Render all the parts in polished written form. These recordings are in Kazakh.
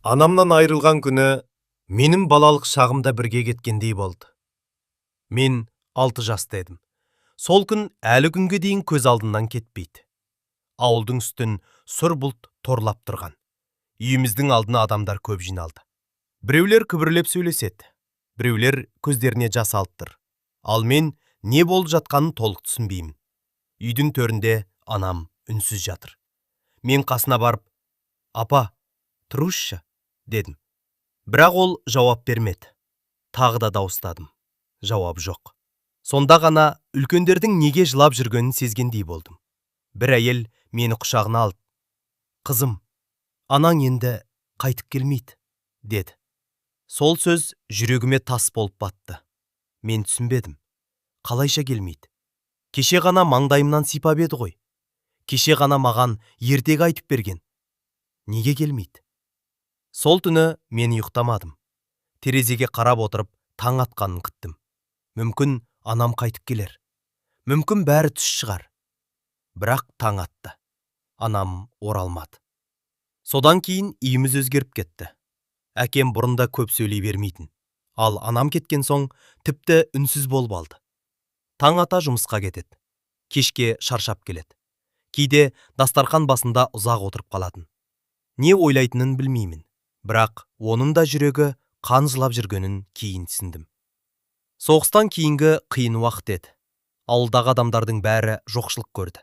Анамнан айырылған күні менің балалық шағым да бірге кеткендей болды. Мен 6 жаста едім. Сол күн әлі күнге дейін көз алдымнан кетпейді. Ауылдың үстін сұр бұлт торлап тұрған. Үйіміздің алдына адамдар көп жиналды. Біреулер күбірлеп сөйлеседі, біреулер көздеріне жас алып тұр. Ал мен не болып жатқанын толық түсінбеймін. Үйдің төрінде анам үнсіз жатыр. Мен қасына барып, «Апа, тұрыңызшы», дедім. Бірақ ол жауап бермеді. Тағы да дауыстадым. Жауап жоқ. Сонда ғана үлкендердің неге жылап жүргенін сезгендей болдым. Бір әйел мені құшағына алып, «Қызым, анаң енді қайтып келмейді», деді. Сол сөз жүрегіме тас болып батты. Мен түсінбедім. Қалайша келмейді? Кеше ғана маңдайымнан сипап еді ғой. Кеше ғана маған ертегі айтып берген. Неге келмейді? Сол түні мен ұйықтамадым. Терезеге қарап отырып, таң атқанын күттім. Мүмкін, анам қайтып келер. Мүмкін, бәрі түс шығар. Бірақ таң атты. Анам оралмады. Содан кейін үйіміз өзгеріп кетті. Әкем бұрында көп сөйлей бермейтін. Ал анам кеткен соң тіпті үнсіз болып алды. Таң ата жұмысқа кетеді. Кешке шаршап келеді. Кейде дастархан басында ұзақ отырып қалатын. Не ойлайтынын білмеймін. Бірақ оның да жүрегі қан жылап жүргенін кейін түсіндім. Соғыстан кейінгі қиын уақыт еді. Ауылдағы адамдардың бәрі жоқшылық көрді.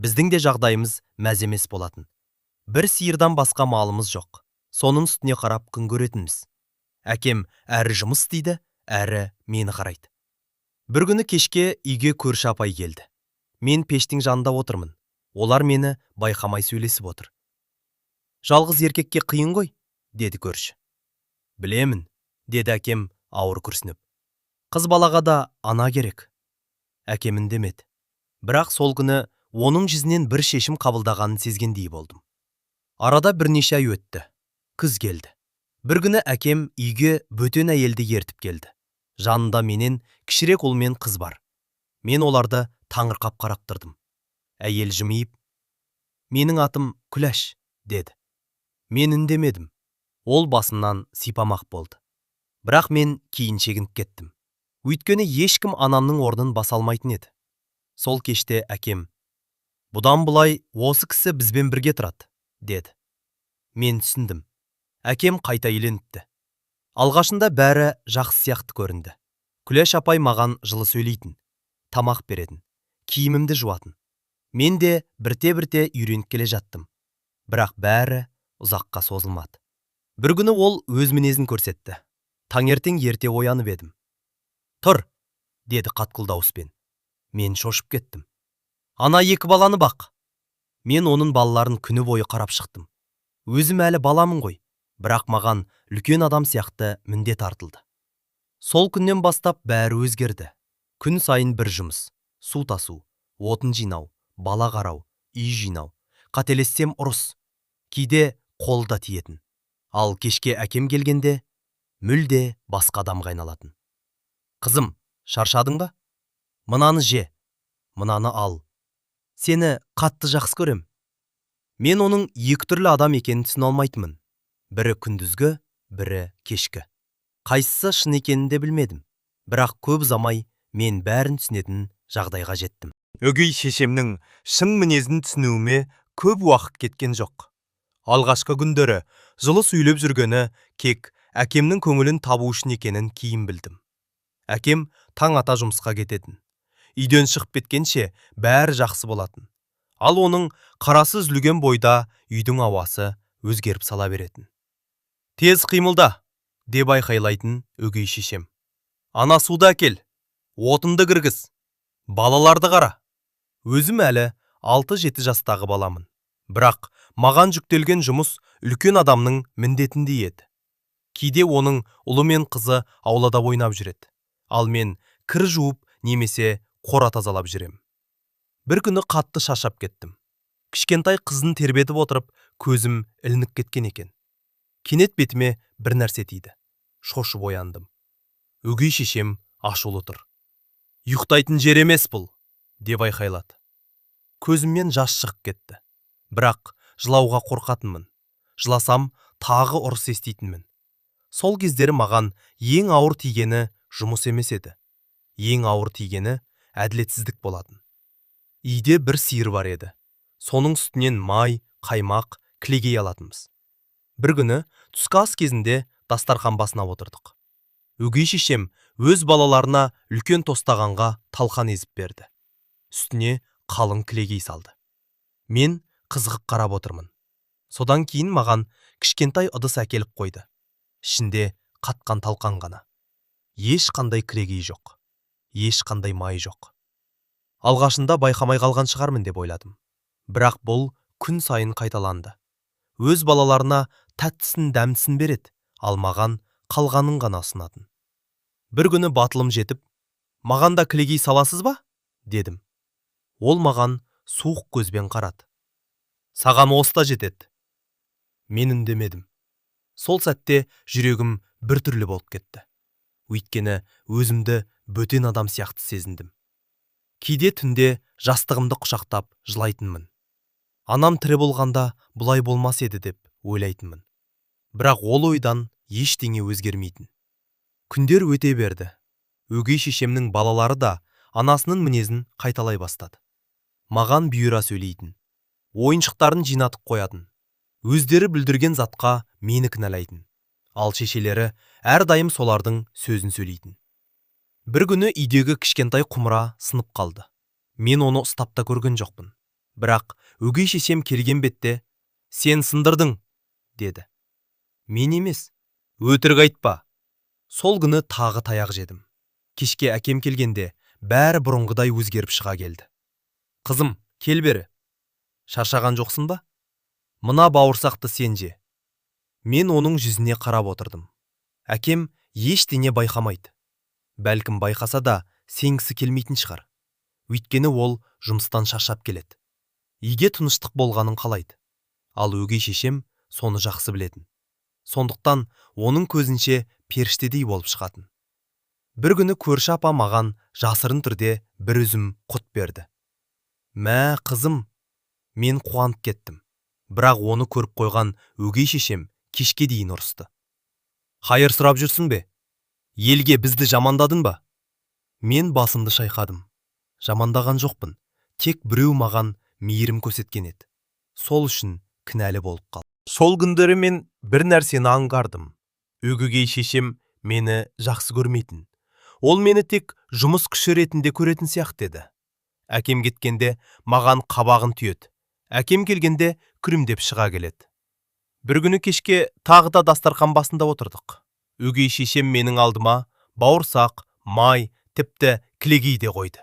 Біздің де жағдайымыз мәз емес болатын. Бір сиырдан басқа малымыз жоқ. Соның үстіне қарап күн көретінбіз. Әкем әрі жұмыс істейді, әрі мені қарайды. Бір күні кешке үйге көрші апай келді. Мен пештің жанында отырмын. Олар мені байқамай сөйлесіп отыр. «Жалғыз еркекке қиын ғой», деді көрші. «Білемін», деді әкем ауыр күрсініп. «Қыз балаға да ана керек». Әкем үндемеді. Бірақ сол күні оның жүзінен бір шешім қабылдағанын сезгендей болдым. Арада бірнеше ай өтті. Күз келді. Бір күні әкем үйге бөтен әйелді ертіп келді. Жанында менен кішірек ұл мен қыз бар. Мен оларды таңырқап қарап тұрдым. Әйел жымиып, «Менің атым Күләш», деді. Мен үндемедім. Ол басымнан сипамақ болды. Бірақ мен кейін шегініп кеттім. Өйткені ешкім анамның орнын баса алмайтын еді. Сол кеште әкем, «Бұдан былай осы кісі бізбен бірге тұрады», деді. Мен түсіндім. Әкем қайта үйленіпті. Алғашында бәрі жақсы сияқты көрінді. Күләш апай маған жылы сөйлейтін, тамақ беретін, киімімді жуатын. Мен де бірте-бірте үйреніп келе жаттым. Бірақ бәрі ұзаққа созылмады. Бір күні ол өз мінезін көрсетті. Таңертең ерте оянып едім. «Тұр», деді қатқыл дауыспен. Мен шошып кеттім. «Ана екі баланы бақ». Мен оның балаларын күні бойы қарап шықтым. Өзім әлі баламын ғой, бірақ маған үлкен адам сияқты міндет артылды. Сол күннен бастап бәрі өзгерді. Күн сайын бір жұмыс: су тасу, отын жинау, бала қарау, үй жинау. Қателессем, ұрыс. Кейде қол да тиетін. Ал кешке әкем келгенде мүлде басқа адамға айналатын. «Қызым, шаршадың ба? Мынаны же, мынаны ал. Сені қатты жақсы көрем». Мен оның екі түрлі адам екенін түсіне алмайтынмын. Бірі күндізгі, бірі кешкі. Қайсысы шын екенін де білмедім. Бірақ көп ұзамай мен бәрін түсінетін жағдайға жеттім. Өгей шешемнің шын мінезін түсінуіме көп уақыт кеткен жоқ. Алғашқы күндері жылы сөйлеп жүргені кек әкемнің көңілін табу үшін екенін кейін білдім. Әкем таң ата жұмысқа кететін. Үйден шығып кеткенше бәрі жақсы болатын. Ал оның қарасы үзілген бойда үйдің ауасы өзгеріп сала беретін. «Тез қимылда», деп айқайлайтын өгей шешем. «Ана суды әкел, отынды кіргіз, балаларды қара». Өзім әлі 6-7 жастағы баламын. Бірақ маған жүктелген жұмыс үлкен адамның міндетіндей еді. Кейде оның ұлы мен қызы аулада ойнап жүреді. Ал мен кір жуып немесе қора тазалап жүрем. Бір күні қатты шаршап кеттім. Кішкентай қызын тербетіп отырып, көзім ілініп кеткен екен. Кенет бетіме бір нәрсе тиді. Шошып ояндым. Өгей шешем ашулы тұр. «Ұйықтайтын жер емес бұл», деп айқайлады. Көзімнен жас шығып кетті. Бірақ жылауға қорқатынмын. Жыласам, тағы ұрыс еститінмін. Сол кездері маған ең ауыр тигені жұмыс емес еді. Ең ауыр тигені әділетсіздік болатын. Үйде бір сиыр бар еді. Соның сүтінен май, қаймақ, кілегей алатынбыз. Бір күні түскі ас кезінде дастархан басына отырдық. Өгей шешем өз балаларына үлкен тостағанға талқан езіп берді. Үстіне қалың кілегей салды. Мен қызығып қарап отырмын. Содан кейін маған кішкентай ыдыс әкеліп қойды. Ішінде қатқан талқан ғана. Ешқандай кілегей жоқ. Ешқандай май жоқ. Алғашында байқамай қалған шығармын деп ойладым. Бірақ бұл күн сайын қайталанды. Өз балаларына тәттісін, дәмдісін береді, ал маған қалғанын ғана ұсынатын. Бір күні батылым жетіп, «Маған да кілегей саласыз ба?» дедім. Ол маған суық көзбен қарады. «Саған осы да жетеді». Мен үндемедім. Сол сәтте жүрегім біртүрлі болып кетті. Өйткені өзімді бөтен адам сияқты сезіндім. Кейде түнде жастығымды құшақтап жылайтынмын. Анам тірі болғанда бұлай болмас еді деп ойлайтынмын. Бірақ ол ойдан ештеңе өзгермейтін. Күндер өте берді. Өгей шешемнің балалары да анасының мінезін қайталай бастады. Маған бұйыра сөйлейтін. Ойыншықтарын жинатып қоятын. Өздері бүлдірген затқа мені кінәлайтын. Ал шешелері әрдайым солардың сөзін сөйлейтін. Бір күні үйдегі кішкентай құмыра сынып қалды. Мен оны ұстап та көрген жоқпын. Бірақ өгей шешем келген бетте, «Сен сындырдың», деді. Мен емес, өтірік айтпа. Сол күні тағы таяқ жедім. Кешке әкем келгенде бәрі бұрынғыдай өзгеріп шыға келді. «Қызым, кел бері. Шаршаған жоқсың ба? Мына бауырсақты сен же». Мен оның жүзіне қарап отырдым. Әкем ештеңе байқамайды. Бәлкім, байқаса да сенгісі келмейтін шығар. Өйткені ол жұмыстан шаршап келеді. Үйге тыныштық болғанын қалайды. Ал өгей шешем соны жақсы білетін. Сондықтан оның көзінше періштедей болып шығатын. Бір күні көрші апа маған жасырын түрде бір үзім құт берді. «Мә, қызым». Мен қуанып кеттім. Бірақ оны көріп қойған өгей шешем кешке дейін ұрысты. «Хайыр сұрап жүрсің бе? Елге бізді жамандадың ба?» Мен басымды шайқадым. Жамандаған жоқпын. Тек біреу маған мейірім көрсеткен еді. Сол үшін кінәлі болып қалдым. Сол күндері мен бір нәрсені аңғардым. Өгей шешем мені жақсы көрмейтін. Ол мені тек жұмыс күші ретінде көретін сияқты еді. Әкем кеткенде маған қабағын түйеді. Әкем келгенде күлімдеп шыға келеді. Бір күні кешке тағы да дастархан басында отырдық. Өгей шешем менің алдыма бауырсақ, май, тіпті кілегей де қойды.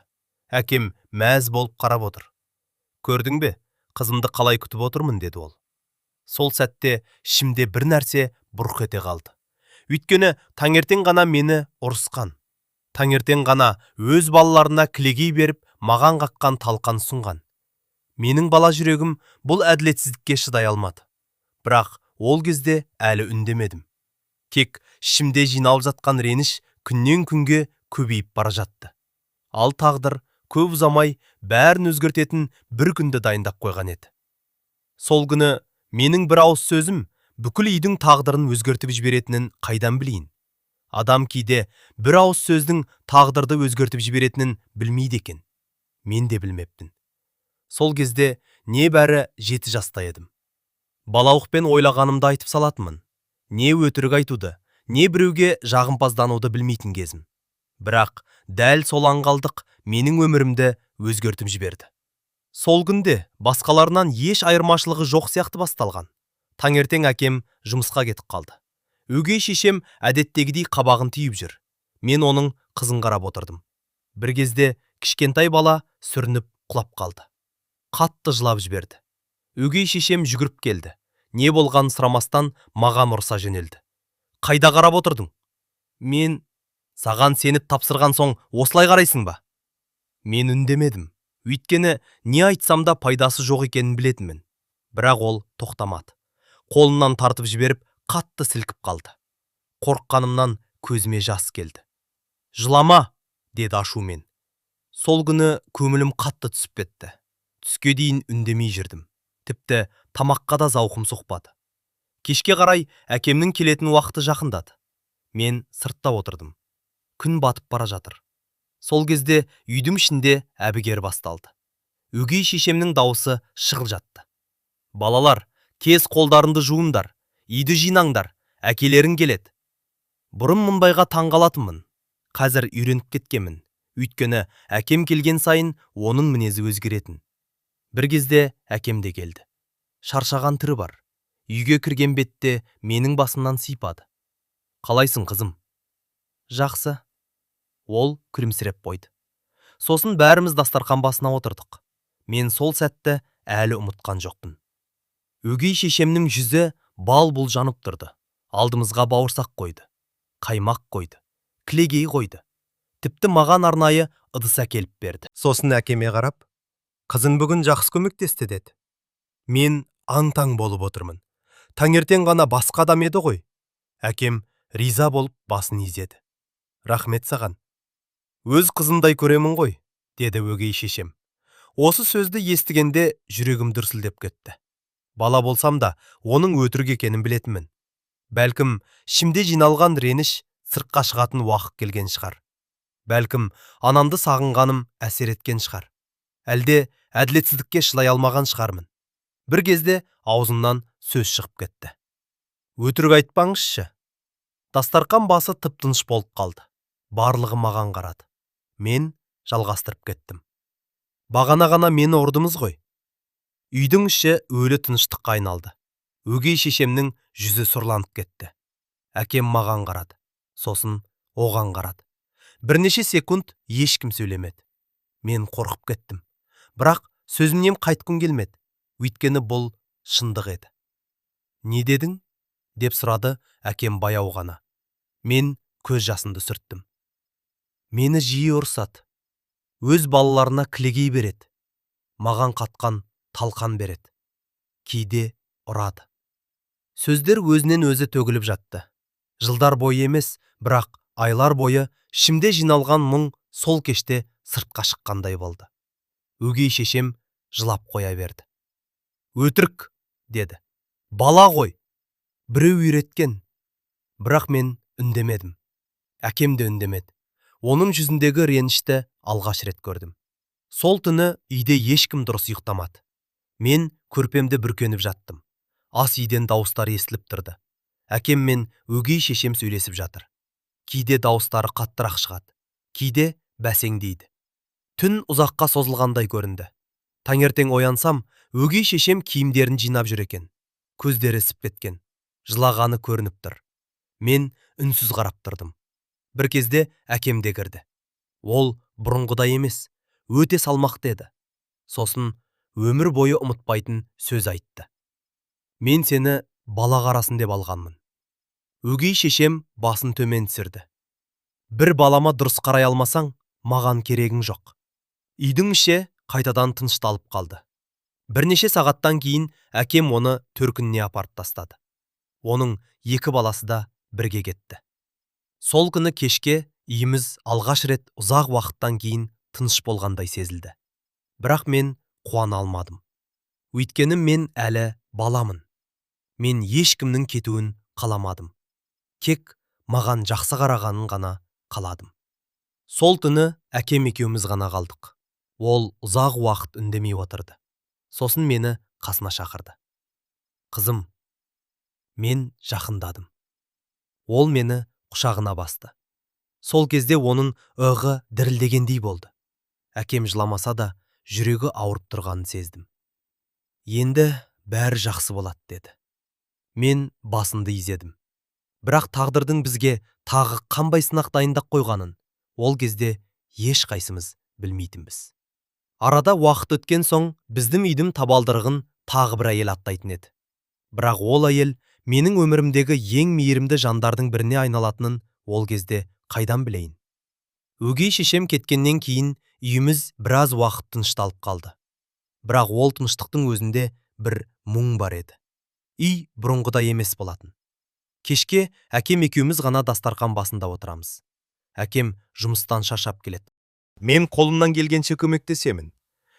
Әкем мәз болып қарап отыр. «Көрдің бе, қызымды қалай күтіп отырмын», деді ол. Сол сәтте ішімде бір нәрсе бұрқ ете қалды. Өйткені таңертең ғана мені ұрысқан. Таңертең ғана өз балаларына кілегей беріп, маған қаққан талқан ұсынған. Менің бала жүрегім бұл әділетсіздікке шыдай алмады. Бірақ ол кезде әлі үндемедім. Тек ішімде жиналып жатқан реніш күннен күнге көбейіп бара жатты. Ал тағдыр көп ұзамай бәрін өзгертетін бір күнді дайындап қойған еді. Сол күні менің бір ауыз сөзім бүкіл үйдің тағдырын өзгертіп жіберетінін қайдан білейін? Адам кейде бір ауыз сөздің тағдырды өзгертіп жіберетінін білмейді екен. Мен де білмеппін. Сол кезде небәрі 7 жаста едім. Балалықпен ойлағанымды айтып салатынмын. Не өтірік айтуды, не біреуге жағымпаздануды білмейтін кезім. Бірақ дәл сол аңғалдық менің өмірімді өзгертіп жіберді. Сол күнде басқаларынан еш айырмашылығы жоқ сияқты басталған. Таңертең әкем жұмысқа кетіп қалды. Өгей шешем әдеттегідей қабағын түйіп жүр. Мен оның қызын қарап отырдым. Бір кезде кішкентай бала сүрініп құлап қалды. Қатты жылап жіберді. Өгей шешем жүгіріп келді. Не болғанын сұрамастан маған ұрса жөнелді. «Қайда қарап отырдың?» Мен саған сеніп тапсырған соң осылай қарайсың ба? Мен үндемедім. Өйткені не айтсам да пайдасы жоқ екенін білетінмін. Бірақ ол тоқтамады. Қолынан тартып жіберіп, қатты сілкіп қалды. Қорыққанымнан көзіме жас келді. «Жылама», деді ашумен. Сол күні көңілім қатты түсіп кетті. Түске дейін үндемей жүрдім. Тіпті тамаққа да зауқым соқпады. Кешке қарай әкемнің келетін уақыты жақындады. Мен сыртта отырдым. Күн батып бара жатыр. Сол кезде үйдің ішінде әбігер басталды. Өгей шешемнің дауысы шығып жатты. «Балалар, тез қолдарыңды жуыңдар, үйді жинаңдар, әкелерің келеді». Бұрын мұндайға таң қалатынмын. Қазір үйреніп кеткенмін. Өйткені әкем келген сайын оның мінезі өзгеретін. Бір кезде әкем де келді. Шаршаған түрі бар. Үйге кірген бетте менің басымнан сипады. «Қалайсың, қызым?» «Жақсы». Ол күлімсіреп қойды. Сосын бәріміз дастарқан басына отырдық. Мен сол сәтті әлі ұмытқан жоқпын. Өгей шешемнің жүзі бал-бұл жанып тұрды. Алдымызға бауырсақ қойды. Қаймақ қойды. Кілегей қойды. Тіпті маған арнайы ыдыс әкеліп берді. Сосын әкеме қарап, «Қызың бүгін жақсы көмектесті», – деді. Мен аң-таң болып отырмын. Таңертең ғана басқа адам еді ғой. Әкем риза болып басын изеді. «Рахмет саған. Өз қызымдай көремін ғой», – деді өгей шешем. Осы сөзді естігенде жүрегім дүрсілдеп кетті. Бала болсам да, оның өтірік екенін білетінмін. Бәлкім, ішімде жиналған реніш сыртқа шығатын уақыт келген шығар. Бәлкім, анамды сағынғаным әсер еткен шығар. Әлде әділетсіздікке шыдай алмаған шығармын. Бір кезде аузымнан сөз шығып кетті. «Өтірік айтпаңызшы». Дастарқан басы тып-тыныш болып қалды. Барлығы маған қарады. Мен жалғастырып кеттім. «Бағана ғана мені ұрдыңыз ғой». Үйдің іші өлі тыныштыққа айналды. Өгей шешемнің жүзі сұрланып кетті. Әкем маған қарады. Сосын оған қарады. Бірнеше секунд ешкім сөйлемеді. Мен қорқып кеттім. Бірақ сөзімнен қайтқым келмеді. Өйткені бұл шындық еді. «Не дедің?» – деп сұрады әкем баяу ғана. Мен көз жасымды сүрттім. «Мені жиі ұрсады. Өз балаларына кілегей береді. Маған қатқан талқан береді. Кейде ұрады». Сөздер өзінен өзі төгіліп жатты. Жылдар бойы емес, бірақ айлар бойы ішімде жиналған мұң сол кеште сыртқа шыққандай болды. Өгей шешем жылап қоя берді. «Өтірік», – деді. «Бала ғой. Біреу үйреткен». Бірақ мен үндемедім. Әкем де үндемеді. Оның жүзіндегі ренішті алғаш рет көрдім. Сол түні үйде ешкім дұрыс ұйықтамады. Мен көрпемді бүркеніп жаттым. Ас үйден дауыстар естіліп тұрды. Әкем мен өгей шешем сөйлесіп жатыр. Кейде дауыстары қаттырақ шығады, кейде бәсеңдейді. Түн ұзаққа созылғандай көрінді. Таңертең оянсам, өгей шешем киімдерін жинап жүр екен. Көздері ісіп кеткен. Жылағаны көрініп тұр. Мен үнсіз қарап тұрдым. Бір кезде әкем де кірді. Ол бұрынғыдай емес, өте салмақты еді. Сосын өмір бойы ұмытпайтын сөз айтты. «Мен сені бала қарасын деп алғанмын». Өгей шешем басын төмен түсірді. «Бір балама дұрыс қарай алмасаң, маған керегің жоқ». Үйдің іші қайтадан тынышталып қалды. Бірнеше сағаттан кейін әкем оны төркініне апарып тастады. Оның екі баласы да бірге кетті. Сол күні кешке үйіміз алғаш рет ұзақ уақыттан кейін тыныш болғандай сезілді. Бірақ мен қуана алмадым. Өйткені мен әлі баламын. Мен ешкімнің кетуін қаламадым. Тек маған жақсы қарағанын ғана қаладым. Сол түні әкем екеуміз ғана қалдық. Ол ұзақ уақыт үндемей отырды. Сосын мені қасына шақырды. «Қызым». Мен жақындадым. Ол мені құшағына басты. Сол кезде оның иығы дірілдегендей болды. Әкем жыламаса да, жүрегі ауырып тұрғанын сездім. «Енді бәрі жақсы болады», – деді. Мен басымды изедім. Бірақ тағдырдың бізге тағы қандай сынақ дайындап қойғанын ол кезде ешқайсымыз білмейтінбіз. Арада уақыт өткен соң біздің үйдің табалдырығын тағы бір әйел аттайтын еді. Бірақ ол әйел менің өмірімдегі ең мейірімді жандардың біріне айналатынын ол кезде қайдан білейін. Өгей шешем кеткеннен кейін үйіміз біраз уақыт тынышталып қалды. Бірақ ол тыныштықтың өзінде бір мұң бар еді. Үй бұрынғыдай емес болатын. Кешке әкем екеуміз ғана дастарқан басында отырамыз. Әкем жұмыстан шаршап келеді. Мен қолымнан келгенше көмектесемін.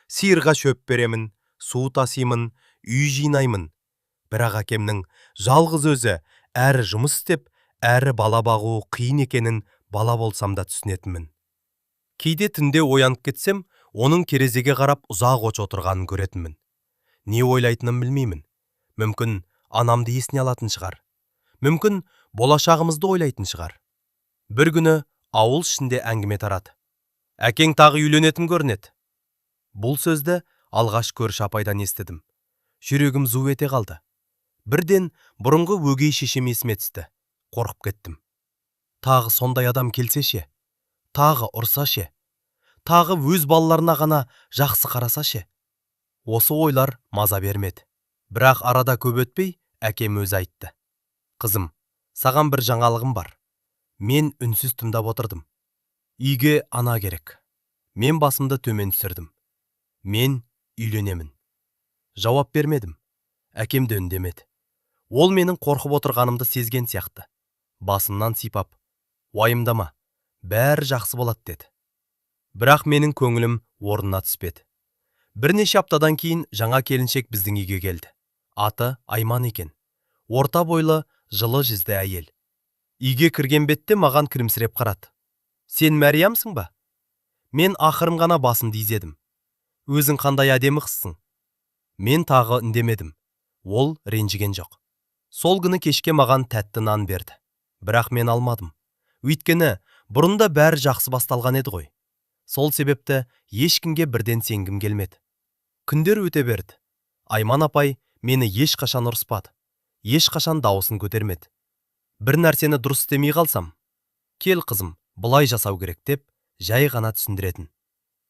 Сиырға шөп беремін, су тасимын, үй жинаймын. Бірақ әкемнің жалғыз өзі әрі жұмыс істеп, әрі бала бағуы қиын екенін бала болсам да түсінетінмін. Кейде түнде оянып кетсем, оның терезеге қарап ұзақ отырғанын көретінмін. Не ойлайтынын білмеймін. Мүмкін, анамды есіне алатын шығар. Мүмкін, болашағымызды ойлайтын шығар. Бір күні ауыл ішінде әңгіме тарады. Әкең тағы үйленетін көрінеді. Бұл сөзді алғаш көрші апайдан естідім. Жүрегім зу ете қалды. Бірден бұрынғы өгей шешем есіме түсті. Қорқып кеттім. Тағы сондай адам келсе ше? Тағы ұрса ше? Тағы өз балаларына ғана жақсы қараса ше? Осы ойлар маза бермеді. Бірақ арада көп өтпей, әкем өзі айтты. Қызым, саған бір жаңалығым бар. Мен үнсіз тыңдап отырдым. Үйге ана керек. Мен басымды төмен түсірдім. Мен үйленемін. Жауап бермедім. Әкем де үндемеді. Ол менің қорқып отырғанымды сезген сияқты. Басымнан сипап, уайымдама, бәрі жақсы болады деді. Бірақ менің көңілім орнына түспеді. Бірнеше аптадан кейін жаңа келіншек біздің үйге келді. Аты Айман екен. Орта бойлы, жылы жүзді әйел. Үйге кірген бетте маған күлімсіреп қарады. Сен Мәриямсың ба? Мен ақырын ғана басымды изедім. Өзің қандай әдемі қызсың. Мен тағы үндемедім. Ол ренжіген жоқ. Сол күні кешке маған тәтті нан берді. Бірақ мен алмадым. Өйткені бұрында бәрі жақсы басталған еді ғой. Сол себепті ешкімге бірден сенгім келмеді. Күндер өте берді. Айман апай мені ешқашан ұрыспады. Ешқашан дауысын көтермеді. Бір нәрсені дұрыс істемей қалсам, кел қызым, былай жасау керек деп жай ғана түсіндіретін.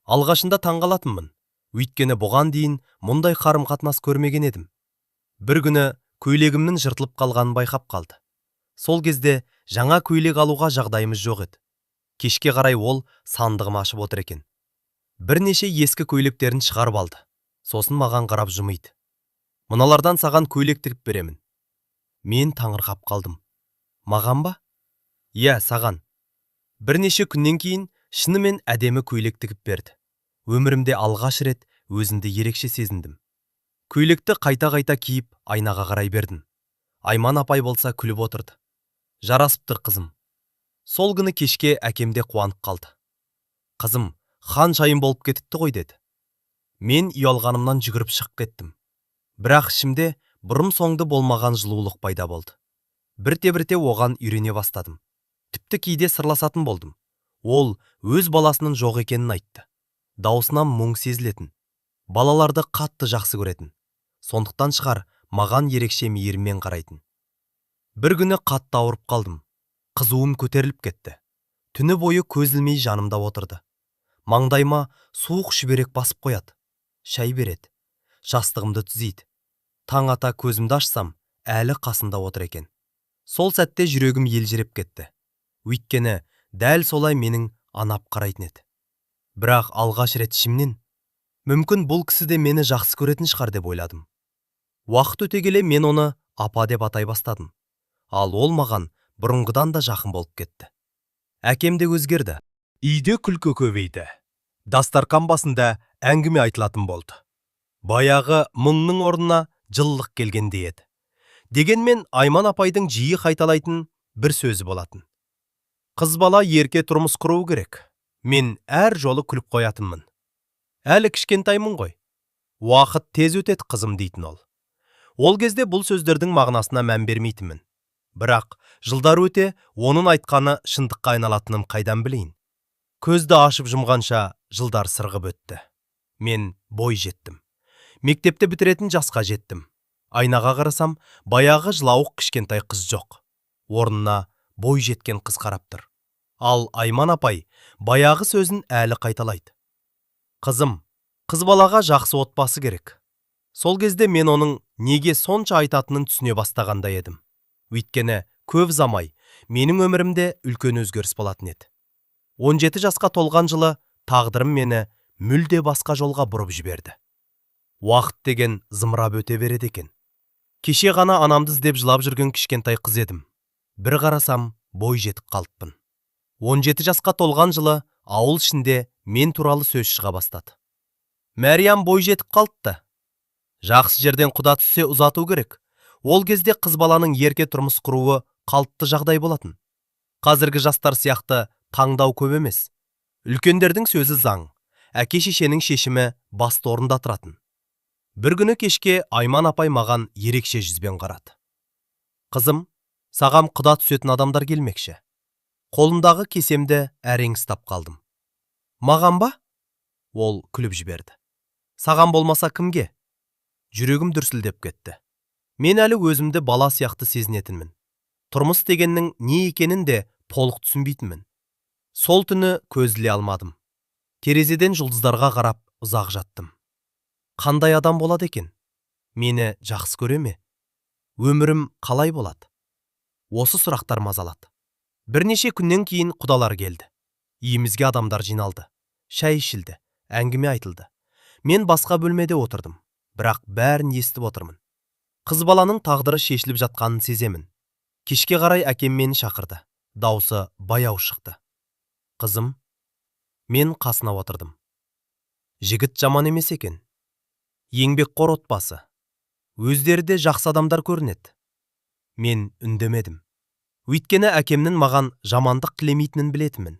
Алғашында таңғалатынмын. Өйткені бұған дейін мұндай қарым-қатынас көрмеген едім. Бір күні көйлегімнің жыртылып қалғанын байқап қалды. Сол кезде жаңа көйлек алуға жағдайымыз жоқ еді. Кешке қарай ол сандығым ашып отыр екен. Бірнеше ескі көйлектерін шығарып алды. Сосын маған қарап жымиды. Мыналардан саған көйлек тігіп беремін. Мен таңырқап қалдым. Маған ба? Иә, саған. Бірнеше күннен кейін шынымен әдемі көйлек тігіп берді. Өмірімде алғаш рет өзімді ерекше сезіндім. Көйлекті қайта-қайта киіп, айнаға қарай бердім. Айман апай болса күліп отырды. Жарасып тұр, қызым. Сол күні кешке әкем де қуанып қалды. Қызым, ханшайым болып кетіпті ғой деді. Мен ұялғанымнан жүгіріп шығып кеттім. Бірақ ішімде бұрын-соңды болмаған жылулық пайда болды. Бірте-бірте оған үйрене бастадым. Тіпті кейде сырласатын болдым. Ол өз баласының жоқ екенін айтты. Даусынан мұң сезілетін. Балаларды қатты жақсы көретін. Сондықтан шығар, маған ерекше мейіріммен қарайтын. Бір күні қатты ауырып қалдым. Қызуым көтеріліп кетті. Түні бойы көз ілмей жанымда отырды. Маңдайыма суық шүберек басып қояды. Шай береді. Жастығымды түзейді. Таң ата көзімді ашсам, әлі қасында отыр екен. Сол сәтте жүрегім елжіреп кетті. Өйткені дәл солай менің анам қарайтын еді. Бірақ алғаш рет ішімнен, мүмкін бұл кісі де мені жақсы көретін шығар деп ойладым. Уақыт өте келе мен оны апа деп атай бастадым. Ал ол маған бұрынғыдан да жақын болып кетті. Әкем де өзгерді. Үйде күлкі көбейді. Дастарқан басында әңгіме айтылатын болды. Баяғы мұңның орнына жылылық келгендей еді. Дегенмен Айман апайдың жиі қайталайтын бір сөзі болатын. Қыз бала ерке тұрмыс құруы керек. Мен әр жолы күліп қоятынмын. Әлі кішкентаймын ғой. Уақыт тез өтеді, қызым дейтін ол. Ол кезде бұл сөздердің мағынасына мән бермейтінмін. Бірақ жылдар өте оның айтқаны шындыққа айналатынын қайдан білейін. Көзді ашып жұмғанша жылдар сырғып өтті. Мен бой жеттім. Мектепті бітіретін жасқа жеттім. Айнаға қарасам, баяғы жылауық кішкентай қыз жоқ. Орнына бой жеткен қыз қарап тұр. Ал Айман апай баяғы сөзін әлі қайталайды. Қызым, қыз балаға жақсы отбасы керек. Сол кезде мен оның неге сонша айтатынын түсіне бастағандай едім. Өйткені көп ұзамай менің өмірімде үлкен өзгеріс болатын еді. 17 жасқа толған жылы тағдырым мені мүлде басқа жолға бұрып жіберді. Уақыт деген зымырап өте береді екен. Кеше ғана анамды іздеп жылап жүрген кішкентай қыз едім. Бір қарасам, бой жетіп қалыппын. 17 жасқа толған жылы ауыл ішінде мен туралы сөз шыға бастады. Мәриям бой жетіп қалыпты. Жақсы жерден құда түссе ұзату керек. Ол кезде қыз баланың ерке тұрмыс құруы қалыпты жағдай болатын. Қазіргі жастар сияқты таңдау көп емес. Үлкендердің сөзі заң, әке шешенің шешімі басты орында тұратын. Бір күні кешке Айман апай маған ерекше жүзбен қарады. Қызым, саған құда түсетін адамдар келмекші. Қолымдағы кесемді әрең ұстап қалдым. Маған ба? Ол күліп жіберді. Саған болмаса кімге? Жүрегім дүрсілдеп кетті. Мен әлі өзімді бала сияқты сезінетінмін. Тұрмыс дегеннің не екенін де толық түсінбейтінмін. Сол түні көз іле алмадым. Терезеден жұлдыздарға қарап ұзақ жаттым. Қандай адам болады екен? Мені жақсы көре ме? Өмірім қалай болады? Осы сұрақтар мазалады. Бірнеше күннен кейін құдалар келді. Үйімізге адамдар жиналды. Шай ішілді, әңгіме айтылды. Мен басқа бөлмеде отырдым, бірақ бәрін естіп отырмын. Қыз баланың тағдыры шешіліп жатқанын сеземін. Кешке қарай әкем мені шақырды. Даусы баяу шықты. Қызым, мен қасына отырдым. Жігіт жаман емес екен. Еңбекқор отбасы. Өздері де жақсы адамдар көрінеді. Мен үндемедім. Өйткені әкемнің маған жамандық тілемейтінін білетінмін.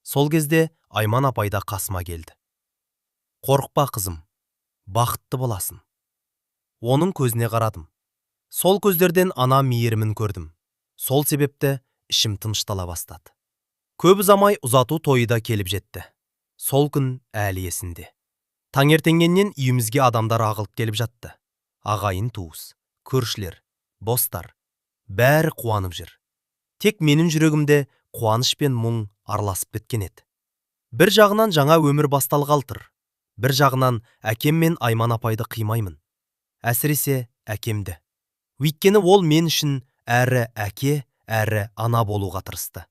Сол кезде Айман апай да қасыма келді. Қорықпа, қызым, бақытты боласың. Оның көзіне қарадым. Сол көздерден ана мейірімін көрдім. Сол себепті ішім тыныштала бастады. Көп ұзамай ұзату тойы да келіп жетті. Сол күн әлі есімде. Таңертеңгеннен үйімізге адамдар ағылып келіп жатты. Ағайын туыс, көршілер, достар. Бәрі қуанып жүр. Тек менің жүрегімде қуаныш пен мұң араласып кеткен еді. Бір жағынан жаңа өмір басталғалы тұр. Бір жағынан әкем мен Айман апайды қимаймын. Әсіресе әкемді. Өйткені ол мен үшін әрі әке, әрі ана болуға тырысты.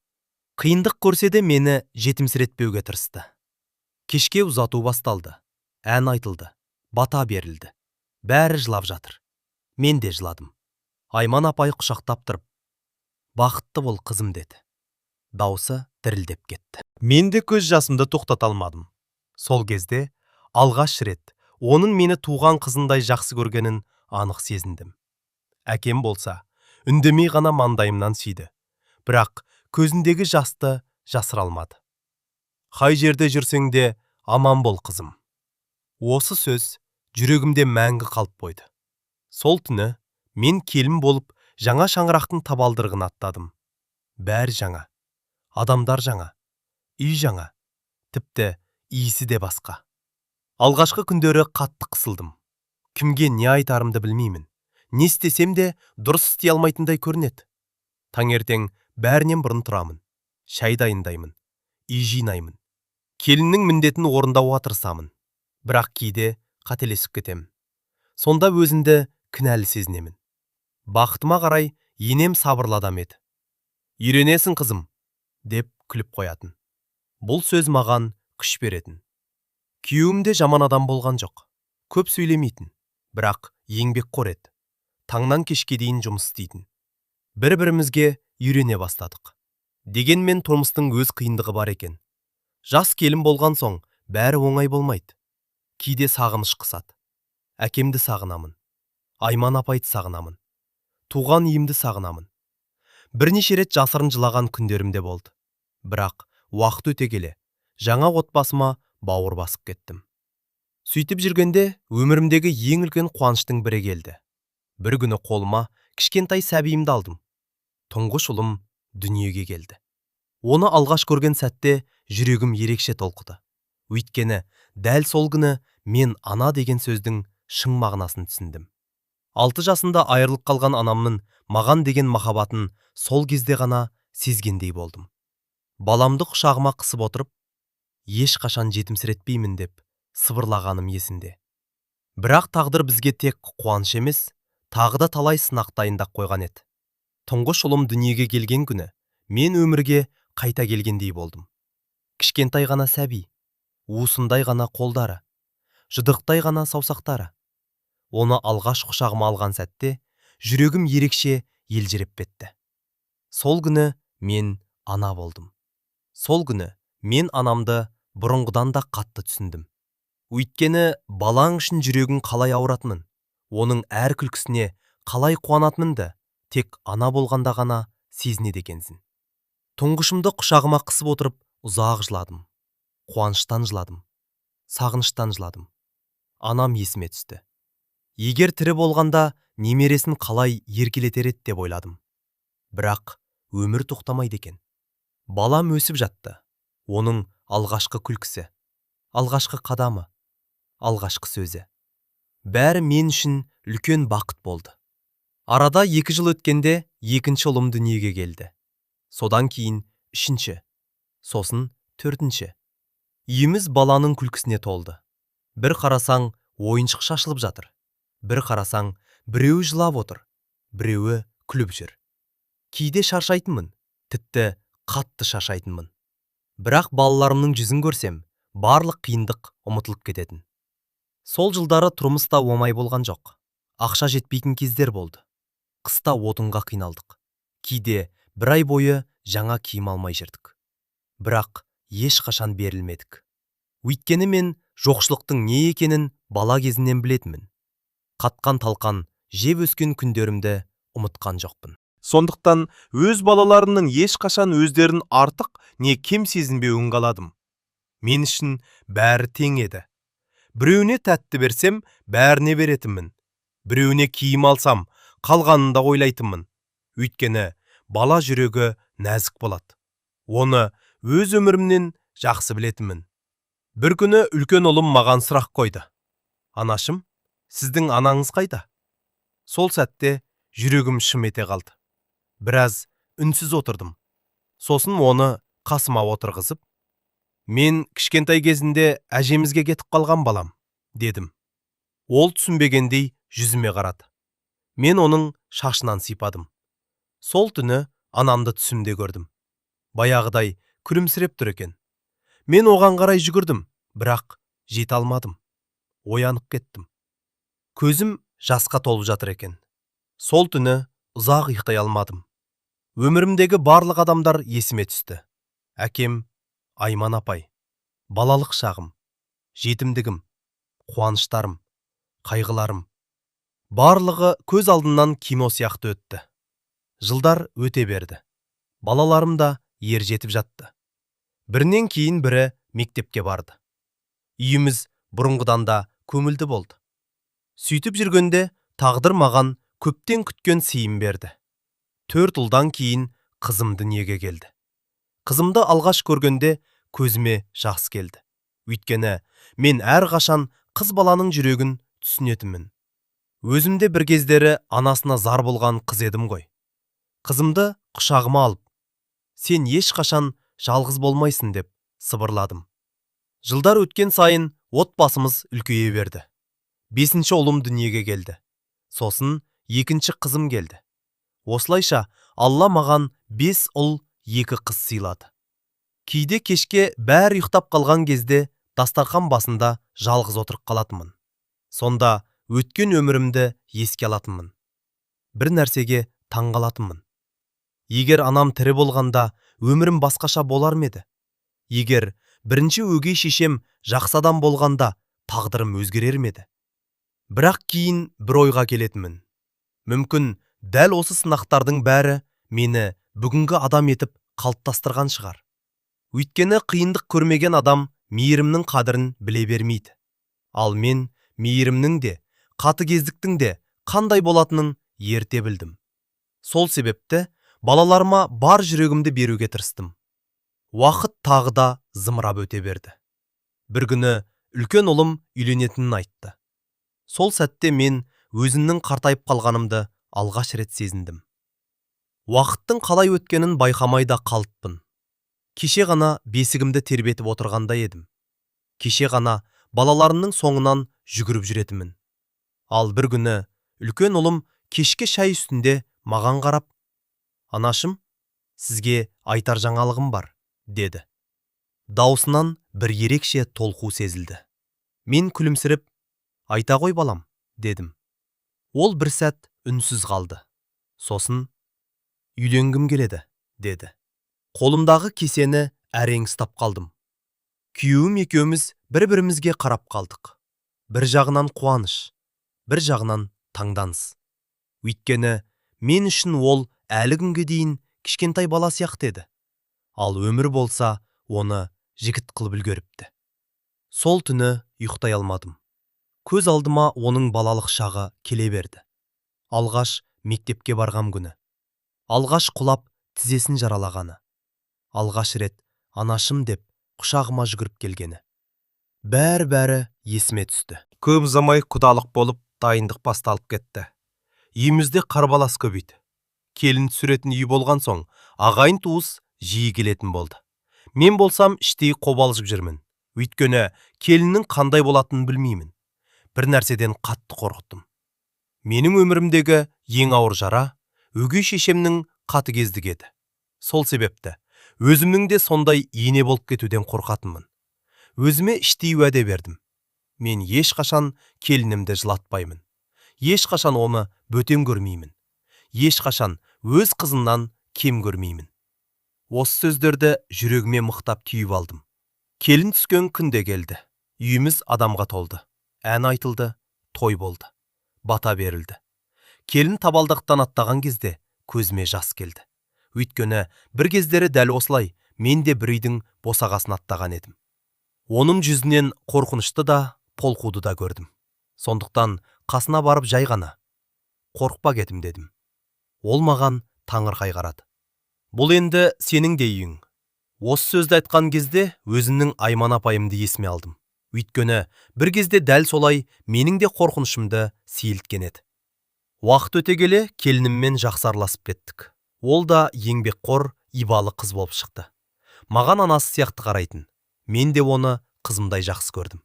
Қиындық көрсе де мені жетімсіретпеуге тырысты. Кешке ұзату басталды. Ән айтылды. Бата берілді. Бәрі жылап жатыр. Мен де жыладым. Айман апай құшақтап тұрып, «Бақытты бол, қызым», деді. Даусы дірілдеп кетті. Мен де көз жасымды тоқтата алмадым. Сол кезде алғаш рет оның мені туған қызындай жақсы көргенін анық сезіндім. Әкем болса, үндемей ғана маңдайымнан сүйді. Бірақ көзіндегі жасты жасыра алмады. Қай жерде жүрсең де аман бол, қызым. Осы сөз жүрегімде мәңгі қалып қойды. Сол түні мен келін болып жаңа шаңырақтың табалдырығын аттадым. Бәрі жаңа. Адамдар жаңа. Үй жаңа. Тіпті иісі де басқа. Алғашқы күндері қатты қысылдым. Кімге не айтарымды білмеймін. Не істесем де дұрыс істей алмайтындай көрінеді. Таңертең бәрінен бұрын тұрамын. Шай дайындаймын. Үй жинаймын. Келіннің міндетін орындауға тырысамын. Бірақ кейде қателесіп кетемін. Сонда өзімді кінәлі сезінемін. Бақытыма қарай енем сабырлы адам еді. Үйренесің, қызым, деп күліп қоятын. Бұл сөз маған күш беретін. Күйеуім де жаман адам болған жоқ. Көп сөйлемейтін, бірақ еңбекқор еді. Таңнан кешке дейін жұмыс істейтін. Бір-бірімізге үйрене бастадық. Дегенмен тұрмыстың өз қиындығы бар екен. Жас келін болған соң бәрі оңай болмайды. Кейде сағыныш қысады. Әкемді сағынамын. Айман апайды сағынамын. Туған үйімді сағынамын. Бірнеше рет жасырын жылаған күндерім де болды. Бірақ уақыт өте келе жаңа отбасыма бауыр басып кеттім. Сөйтіп жүргенде өмірімдегі ең үлкен қуаныштың бірі келді. Бір күні қолыма кішкентай сәбиімді алдым. Тұңғыш ұлым дүниеге келді. Оны алғаш көрген сәтте жүрегім ерекше толқыды. Өйткені дәл сол күні мен ана деген сөздің шын мағынасын түсіндім. 6 жасында айырылып қалған анамның маған деген махаббатын сол кезде ғана сезгендей болдым. Баламды құшағыма қысып отырып, ешқашан жетімсіретпеймін деп сыбырлағаным есімде. Бірақ тағдыр бізге тек қуаныш емес, тағы да талай сынақ дайындап қойған еді. Тұңғыш ұлым дүниеге келген күні мен өмірге қайта келгендей болдым. Кішкентай ғана сәби, уысындай ғана қолдары, жұдырықтай ғана саусақтары. Оны алғаш құшағыма алған сәтте жүрегім ерекше елжіреп кетті. Сол күні мен ана болдым. Сол күні мен анамды бұрынғыдан да қатты түсіндім. Өйткені балаң үшін жүрегің қалай ауыратынын, оның әр күлкісіне Қалай қуанатынымды тек ана болғанда ғана сезінеді екенсің. Тұңғышымды құшағыма қысып отырып, ұзақ жыладым. Қуаныштан жыладым. Сағыныштан жыладым. Анам есіме түсті. Егер тірі болғанда, немересін қалай еркелетер еді деп ойладым. Бірақ өмір тоқтамайды екен. Балам өсіп жатты. Оның алғашқы күлкісі, алғашқы қадамы, алғашқы сөзі. Бәрі мен үшін үлкен бақыт болды. Арада 2 жыл өткенде екінші ұлым дүниеге келді. Содан кейін үшінші, сосын төртінші. Үйіміз баланың күлкісіне толды. Бір қарасаң, ойыншық шашылып жатыр. Бір қарасаң, біреуі жылап отыр, біреуі күліп жүр. Кейде шаршайтынмын, тіпті қатты шаршайтынмын. Бірақ балаларымның жүзін көрсем, барлық қиындық ұмытылып кететін. Сол жылдары тұрмыс та оңай болған жоқ. Ақша жетпейтін кездер болды. Қыста отынға қиналдық. Кейде бір ай бойы жаңа киім алмай жүрдік. Бірақ ешқашан берілмедік. Өйткені мен жоқшылықтың не екенін бала кезімнен білетінмін. Қатқан талқан жеп өскен күндерімді ұмытқан жоқпын. Сондықтан өз балаларымның ешқашан өздерін артық не кем сезінбеуін қаладым. Мен үшін бәрі тең еді. Біреуіне тәтті берсем, бәріне беретінмін. Біреуіне киім алсам, қалғанын да ойлайтынмын. Өйткені бала жүрегі нәзік болады. Оны өз өмірімнен жақсы білетінмін. Бір күні үлкен ұлым маған сұрақ қойды: «Анашым, сіздің анаңыз қайда?» Сол сәтте жүрегім шым ете қалды. Біраз үнсіз отырдым. Сосын оны қасыма отырғызып: «Мен кішкентай кезінде әжемізге кетіп қалған балам», – дедім. Ол түсінбегендей жүзіме қарады. Мен оның шашынан сипадым. Сол түні анамды түсімде көрдім. Баяғыдай күлімсіреп тұр екен. Мен оған қарай жүгірдім, бірақ жете алмадым. Оянып кеттім. Көзім жасқа толып жатыр екен. Сол түні ұзақ ұйықтай алмадым. Өмірімдегі барлық адамдар есіме түсті: әкем, Айман апай, балалық шағым, жетімдігім, қуаныштарым, қайғыларым. Барлығы көз алдымнан кино сияқты өтті. Жылдар өте берді. Балаларым да ер жетіп жатты. Бірінен кейін бірі мектепке барды. Үйіміз бұрынғыдан да көңілді болды. Сөйтіп жүргенде тағдыр маған көптен күткен сыйын берді. Төрт ұлдан кейін қызым дүниеге келді. Қызымды алғаш көргенде көзіме жас келді. Өйткені мен әрқашан қыз баланың жүрегін түсінетінмін. Өзім де бір кездері анасына зар болған қыз едім ғой. Қызымды құшағыма алып: «Сен ешқашан жалғыз болмайсың», – деп сыбырладым. Жылдар өткен сайын отбасымыз үлкейе берді. Бесінші ұлым дүниеге келді. Сосын екінші қызым келді. Осылайша Алла маған бес ұл, екі қыз сыйлады. Кейде кешке бәрі ұйықтап қалған кезде дастархан басында жалғыз отырып қалатынмын. Сонда өткен өмірімді еске алатынмын. Бір нәрсеге таң қалатынмын: егер анам тірі болғанда, өмірім басқаша болар ма еді? Егер бірінші өгей шешем жақсы адам болғанда, тағдырым өзгерер ме еді? Бірақ кейін бір ойға келетінмін: мүмкін, дәл осы сынақтардың бәрі мені бүгінгі адам етіп қалыптастырған шығар. Өйткені қиындық көрмеген адам мейірімнің қадірін біле бермейді. Ал мен мейірімнің де, қатыгездіктің де қандай болатынын ерте білдім. Сол себепті балаларыма бар жүрегімді беруге тырыстым. Уақыт тағы да зымырап өте берді. Бір күні үлкен ұлым үйленетінін айтты. Сол сәтте мен өзімнің қартайып қалғанымды алғаш рет сезіндім. Уақыттың қалай өткенін байқамай да қалыппын. Кеше ғана бесігімді тербетіп отырғандай едім. Кеше ғана балаларымның соңынан жүгіріп жүретінмін. Ал бір күні үлкен ұлым кешке шай үстінде маған қарап: «Анашым, сізге айтар жаңалығым бар», – деді. Даусынан бір ерекше толқу сезілді. Мен күлімсіреп: «Айта ғой, балам», – дедім. Ол бір сәт үнсіз қалды. Сосын: «Үйленгім келеді», – деді. Қолымдағы кесені әрең ұстап қалдым. Күйеуім екеуміз бір бірімізге қарап қалдық. Бір жағынан қуаныш, бір жағынан таңданыс. Өйткені мен үшін ол әлі күнге дейін кішкентай бала сияқты еді. Ал өмір болса, оны жігіт қылып үлгеріпті. Сол түні ұйықтай алмадым. Көз алдыма оның балалық шағы келе берді. Алғаш мектепке барған күні. Алғаш құлап тізесін жаралағаны. Алғаш рет анашым деп құшағыма жүгіріп келгені. Бәрі-бәрі есіме түсті. Көп ұзамай құдалық болып, дайындық басталып кетті. Үйімізде қарбалас көбейді. Келін түсіретін үй болған соң, ағайын туыс жиі келетін болды. Мен болсам іштей қобалжып жүрмін. Өйткені келіннің қандай болатынын білмеймін. Бір нәрседен қатты қорықтым. Менің өмірімдегі ең ауыр жара өгей шешемнің қатыгездігі еді. Сол себепті өзімнің де сондай ене болып кетуден қорқатынмын. Өзіме іштей уәде бердім. Мен ешқашан келінімді жылатпаймын. Ешқашан оны бөтен көрмеймін. Ешқашан өз қызымнан кем көрмеймін. Осы сөздерді жүрегіме мықтап түйіп алдым. Келін түскен күн де келді. Үйіміз адамға толды. Ән айтылды, той болды. Бата берілді. Келін табалдырықтан аттаған кезде көзіме жас келді. Өйткені бір кездері дәл осылай мен де бір үйдің босағасын аттаған едім. Оның жүзінен қорқынышты да, толқуды да көрдім. Сондықтан қасына барып жай ғана қорықпа кетім дедім. Ол маған таңырқай қарады. Бұл енді сенің де үйің. Осы сөзді айтқан кезде өзімнің Айман апайымды есіме алдым. Өйткені бір кезде дәл солай менің де қорқынышымды сейілткен еді. Уақыт өте келе келініммен жақсы араласып кеттік. Ол да еңбекқор, ибалы қыз болып шықты. Маған анасы сияқты қарайтын. Мен де оны қызымдай жақсы көрдім.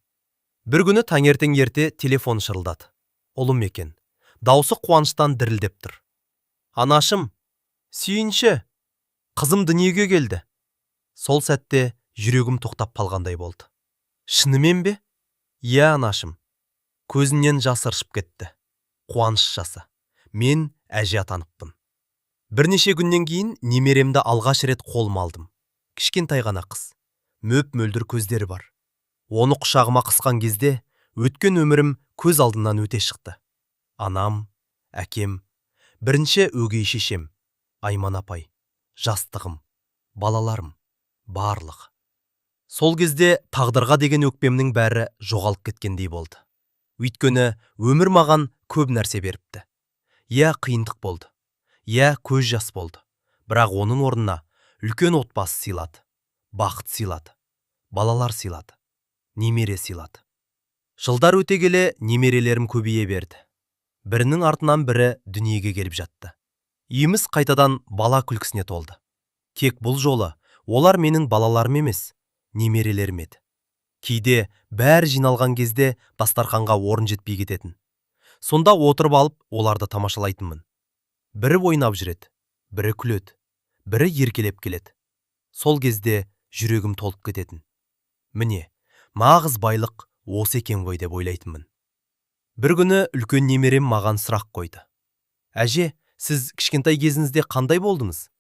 Бір күні таңертең ерте телефон шырылдады. Ұлым екен. Даусы қуаныштан дірілдеп тұр. Анашым, сүйінші, қызым дүниеге келді. Сол сәтте жүрегім тоқтап қалғандай болды. Шынымен бе? Иә, анашым. Көзімнен жас ыршып кетті. Қуаныш жасы. Мен әже атаныппын. Бірнеше күннен кейін немеремді алғаш рет қолыма алдым. Кішкентай ғана қыз. Мөп-мөлдір көздері бар. Оны құшағыма қысқан кезде өткен өмірім көз алдымнан өте шықты. Анам, әкем, бірінші өгей шешем, Айман апай, жастығым, балаларым, барлығы. Сол кезде тағдырға деген өкпемнің бәрі жоғалып кеткендей болды. Өйткені өмір маған көп нәрсе беріпті. Иә, қиындық болды. Иә, көз жас болды. Бірақ оның орнына үлкен отбасы сыйлады, бақыт сыйлады, балалар сыйлады, немере сыйлады. Жылдар өте келе немерелерім көбейе берді. Бірінің артынан бірі дүниеге келіп жатты. Үйіміз қайтадан бала күлкісіне толды. Тек бұл жолы олар менің балаларым емес, немерелерім еді. Кейде бәрі жиналған кезде дастарханға орын жетпей кететін. Сонда отырып алып оларды тамашалайтынмын. Бірі ойнап жүреді, бірі күледі, бірі еркелеп келеді. Сол кезде жүрегім толып кететін. Міне, нағыз байлық осы екен ғой деп ойлайтынмын. Бір күні үлкен немерем маған сұрақ қойды. Әже, сіз кішкентай кезіңізде қандай болдыңыз?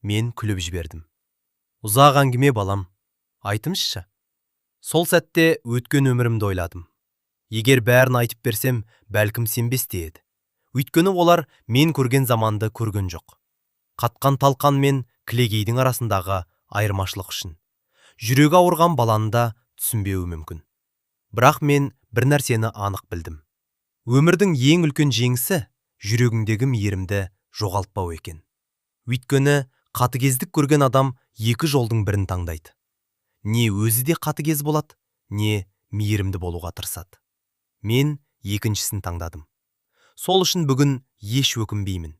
Мен күліп жібердім. Ұзақ әңгіме, балам, айтыңызшы. Сол сәтте өткен өмірімді ойладым. Егер бәрін айтып берсем, бәлкім сенбес те еді. Өйткені олар мен көрген заманды көрген жоқ. Қатқан талқан мен кілегейдің арасындағы айырмашылық үшін. Жүрегі ауырған баланы да түсінбеуі мүмкін. Бірақ мен бір нәрсені анық білдім. Өмірдің ең үлкен жеңісі жүрегіңдегі мейірімді жоғалтпау екен. Өйткені қатыгездік көрген адам екі жолдың бірін таңдайды. Не өзі де қатыгез болады, не мейірімді болуға тырысады. Мен екіншісін таңдадым. Сол үшін бүгін еш өкінбеймін.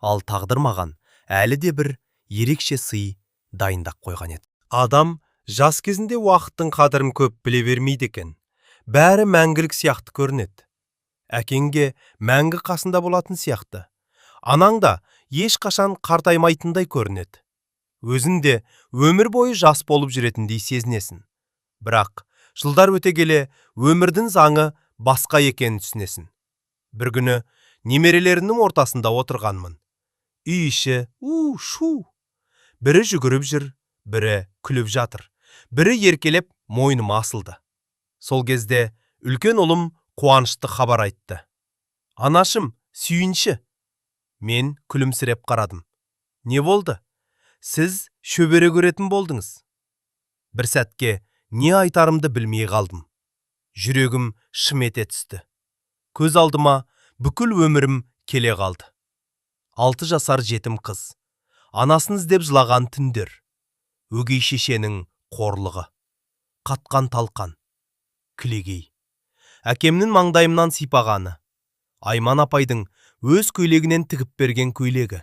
Ал тағдыр маған әлі де бір ерекше сый дайындап қойған еді. Адам жас кезінде уақыттың қадірін көп біле бермейді екен. Бәрі мәңгілік сияқты көрінеді. Әкеңге мәңгі қасында болатын сияқты. Анаң да ешқашан қартаймайтындай көрінеді. Өзің де өмір бойы жас болып жүретіндей сезінесің. Бірақ жылдар өте келе өмірдің заңы басқа екенін түсінесің. Бір күні немерелерімнің ортасында отырғанмын. Үй іші у-шу. Бірі жүгіріп жүр, бірі күліп жатыр, бірі еркелеп мойныма асылды. Сол кезде үлкен ұлым қуанышты хабар айтты. Анашым, Сүйінші. Мен күлімсіреп қарадым. Не болды? Сіз шөбере көретін болдыңыз. Бір сәтке не айтарымды білмей қалдым. Жүрегім шым ете түсті. Көз алдыма бүкіл өмірім келе қалды. 6 жасар жетім қыз. Анасын іздеп жылаған түндер. Өгей шешенің қорлығы. Қатқан талқан. Кілегей. Әкемнің маңдайымнан сипағаны. Айман апайдың өз көйлегінен тігіп берген көйлегі.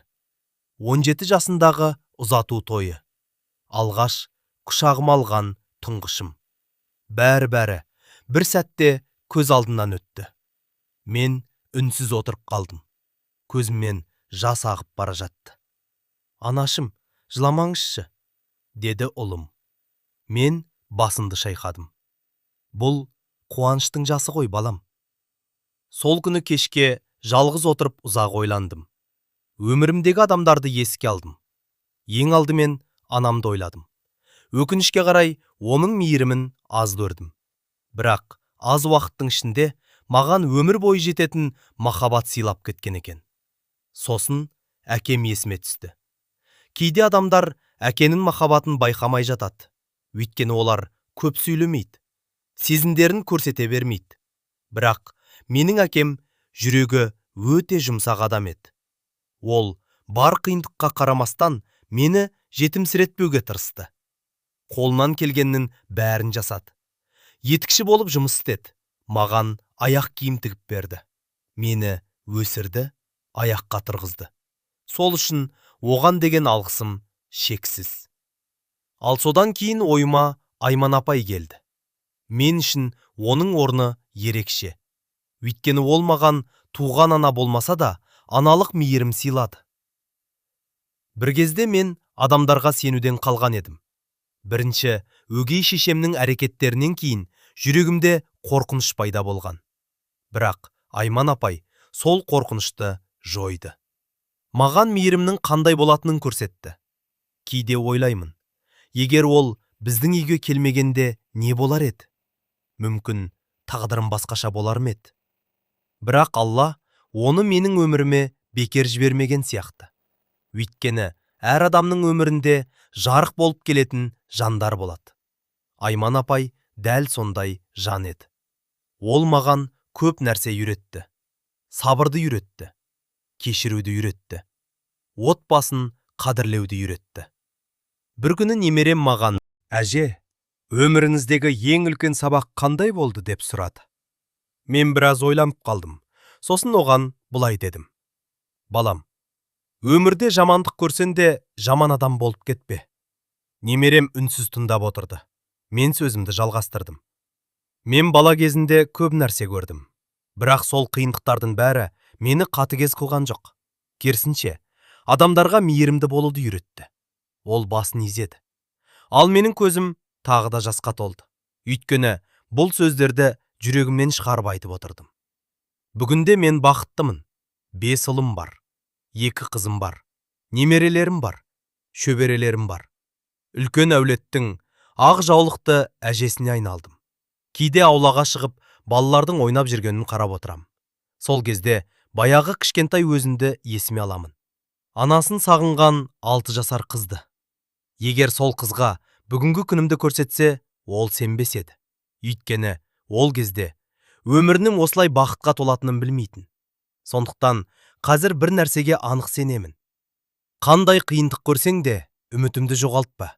17 жасындағы ұзату тойы. Алғаш құшағыма алған тұңғышым. Бәрі-бәрі бір сәтте көз алдымнан өтті. Мен үнсіз отырып қалдым. Көзімнен жас ағып бара жатты. Анашым, жыламаңызшы, деді ұлым. Мен басымды шайқадым. Бұл қуаныштың жасы ғой, балам. Сол күні кешке жалғыз отырып ұзақ ойландым. Өмірімдегі адамдарды еске алдым. Ең алдымен анамды ойладым. Өкінішке қарай, оның мейірімін аз көрдім. Бірақ аз уақыттың ішінде маған өмір бойы жететін махаббат сыйлап кеткен екен. Сосын әкем есіме түсті. Кейде адамдар әкенің махаббатын байқамай жатады. Өйткені олар көп сөйлемейді, сезімдерін көрсете бермейді. Бірақ менің әкем жүрегі өте жұмсақ адам еді. Ол бар қиындыққа қарамастан мені жетімсіретпеуге тырысты. Қолынан келгеннің бәрін жасады. Етікші болып жұмыс істеді. Маған аяқ киім тігіп берді. Мені өсірді, аяққа тұрғызды. Сол үшін оған деген алғысым шексіз. Ал содан кейін ойыма Айман апай келді. Мен үшін оның орны ерекше. Өйткені ол маған туған ана болмаса да, аналық мейірім сыйлады. Бір кезде мен адамдарға сенуден қалған едім. Бірінші, өгей шешемнің әрекеттерінен кейін жүрегімде қорқыныш пайда болған. Бірақ Айман апай сол қорқынышты жойды. Маған мейірімнің қандай болатынын көрсетті. Кейде ойлаймын, егер ол біздің үйге келмегенде не болар еді? Мүмкін тағдырым басқаша болар ма еді? Бірақ Алла оны менің өміріме бекер жібермеген сияқты. Өйткені әр адамның өмірінде жарық болып келетін жандар болады. Айман апай дәл сондай жан еді. Ол маған көп нәрсе үйретті. Сабырды үйретті. Кешіруді үйретті. Отбасын қадірлеуді үйретті. Бір күні немерем маған: Әже, өміріңіздегі ең үлкен сабақ қандай болды деп сұрады. Мен біраз ойланып қалдым. Сосын оған былай дедім. Балам, өмірде жамандық көрсең де жаман адам болып кетпе. Немерем үнсіз тыңдап отырды. Мен сөзімді жалғастырдым. Мен бала кезінде көп нәрсе көрдім. Бірақ сол қиындықтардың бәрі мені қатыгез қылған жоқ. Керісінше, адамдарға мейірімді болуды үйретті. Ол басын изеді. Ал менің көзім тағы да жасқа толды. Өйткені бұл сөздерді жүрегімнен шығарып айтып отырдым. Бүгінде мен бақыттымын. 5 ұлым бар, 2 қызым бар, немерелерім бар, шөберелерім бар. Үлкен әулеттің ақ жаулықты әжесіне айналдым. Кейде аулаға шығып, балалардың ойнап жүргенін қарап отырам. Сол кезде баяғы кішкентай өзімді есіме аламын. Анасын сағынған 6 жасар қызды. Егер сол қызға бүгінгі күнімді көрсетсе, ол сенбес еді. Өйткені ол кезде өмірінің осылай бақытқа толатынын білмейтін. Сондықтан қазір бір нәрсеге анық сенемін. Қандай қиындық көрсең де, үмітіңді жоғалтпа.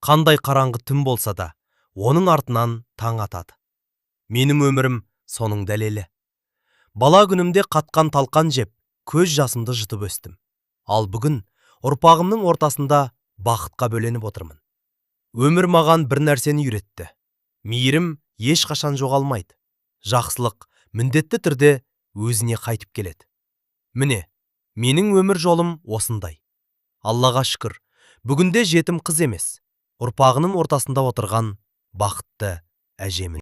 Қандай қараңғы түн болса да, оның артынан таң атады. Менің өмірім соның дәлелі. Бала күнімде қатқан талқан жеп, көз жасымды жұтып өстім. Ал бүгін ұрпағымның ортасында бақытқа бөленіп отырмын. Өмір маған бір нәрсені үйретті. Мейірім ешқашан жоғалмайды. Жақсылық міндетті түрде өзіне қайтып келеді. Міне, менің өмір жолым осындай. Аллаға шүкір, бүгінде жетім қыз емес, ұрпағының ортасында отырған бақытты әжемін.